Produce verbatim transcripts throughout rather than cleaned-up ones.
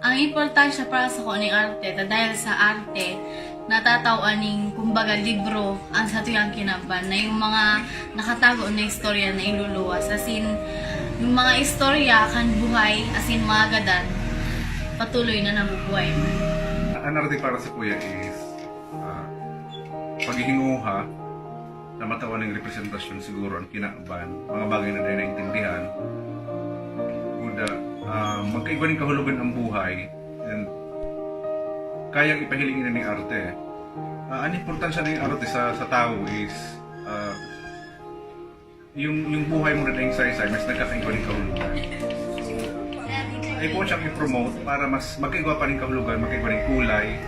Ang importansya para sako ning arte, ta dahil sa arte, natatao aning, kumbaga, libro ang satuyang kinaban, na yung mga nakatago na istorya na iluluwas. As in, yung mga istorya kan buhay, as in, mga gadan, patuloy na nabubuhay man. An arte para sakuya is ah, paghihinguha na matawan ning representasyon siguro ang kinaban, mga bagay na dai naintindihan. Kuda, ah, magkaigwa ning kahulogan ang buhay, and kayang ipahiling ini ning arte. Ah, an importansya ning arte sa, sa tawo is, ah, yung, yung buhay mo na dai saysay, mas nagkakaigwa ning kahulogan. Ay po siyang i-promote para mas magkaigwa pa ning kahulogan, magkaigwa ning kulay,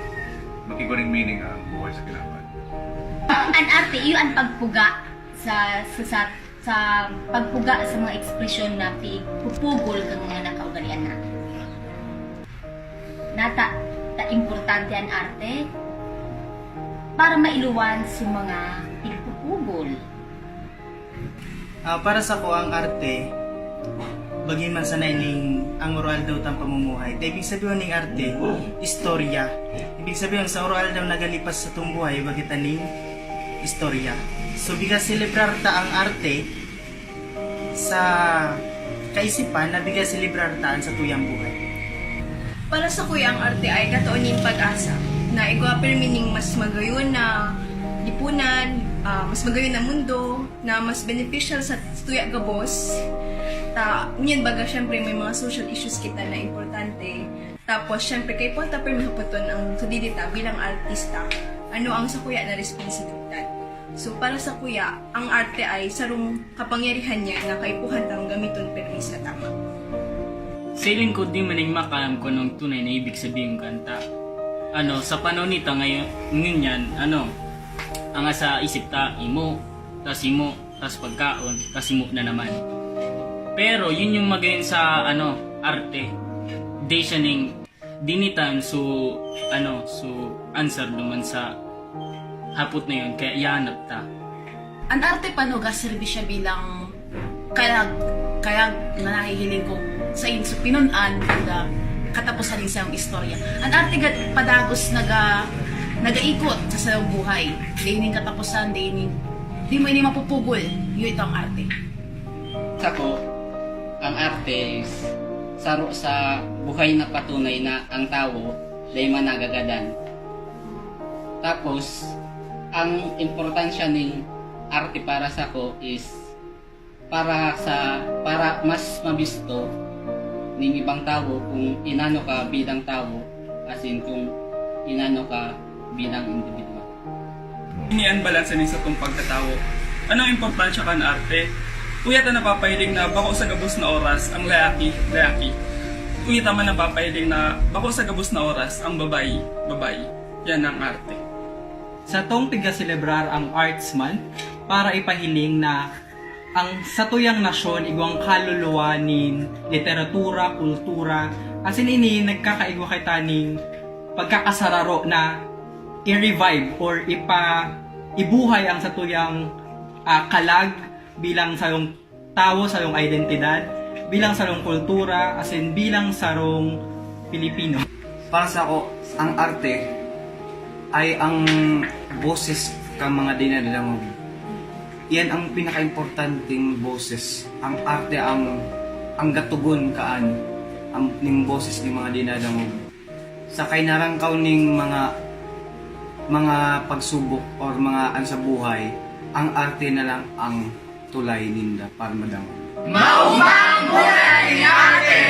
magkaigwa ning meaning ang buhay sa kinaban. An arte, iyo an pagpuga sa, sa, sa, sa pagpuga sa mga ekspresyon na pigpupugol kan mga nakaugalian natin. Nata, ta importante an arte para mailuwan sa mga pigpupugol. Ah, para sako, ang arte, bagi man sana ining ang oro-aldaw tang pamumuhay. Ta ibig sabihon ning arte, istorya. Ibig sabihon, sa oro-aldaw nagalipas satong buhay, bagi ta ning istorya. So, biga selebrar ta ang arte sa kaisipan na biga selebrar ta an satuyang buhay. Para sakuya, ang arte ay katao nin pag-asa na igwa pirmi ning mas magayon na lipunan, ah, mas magayon na mundo, na mas beneficial sa tuya gabos. Ta, ngunyan baga, syempre, may mga social issues kita na importante. Tapos, syempre, kaipuhan ta pirmi hapoton ang kadidita bilang artista. Ano ang sakuya na responsibilidad? So, para sakuya, ang arte ay sarong kapangyarihan niya na kaipuhan tang gamiton pirmi sa tama. Sa lingkod, di man ning makalam kung anong tunay na ibig sabihin kan ta. Ano, sa panahon nita ngayon, ngunyan, ano, ang sa isip ta, imo, tas imo, tas pagkaon, tas imo na naman. Pero yun yung magayon sa, ano, arte. Di siya ning dinitan, so, ano, so, answer naman sa hapot na yun, kaya ihanap ta. An arte pa, no, gaserbi siya bilang kayag, kayag na nahihiling kong sa inso pinun-an, kuda katapusan nin sayong istorya. An arte gad padagos naga, nagaikot sa sayong buhay. Di ning katapusan, di ning, di mo ini mapupugol. Iyo ito ang arte. Sako, ang arte is saro sa buhay na patunay na ang tawo dai man nagagadan. Tapos, ang importansya ning arte para sako is para sa, para mas mabisto ning ibang tawo kung inano ka bilang tawo, as in kung inano ka bilang individual. Ini an balanse nin satong pagkatawo. Anong importansya kan arte? Uya ta napapahiling na bako sa gabos na oras ang lalaki, lalaki. Uya ta man napapahiling na bako sa gabos na oras ang babayi, babayi. Yan ang arte. Satong pigaselebrar ang Arts Month para ipahiling na ang satuyang nasyon igwang kaluluwa nin literatura, kultura, asin ini nagkakaigwa kita nin pagkakasararo na i-revive or ipa ibuhay ang satuyang ah, kalag bilang sarong tawo, sarong identidad, bilang sarong kultura, asin bilang sarong Pilipino. Para sako, ang arte ay ang boses kan mga di nadadangog. Iyan ang pinakaimportanteng boses. Ang arte ang, ang gatugon kaan ang, ning boses ning mga di nadadangog. Sa kainarangkaw ning mga, mga pagsubok or mga an sa buhay, ang arte na lang ang tulay ninda para madangog. Mauma ang buhay ni Arte!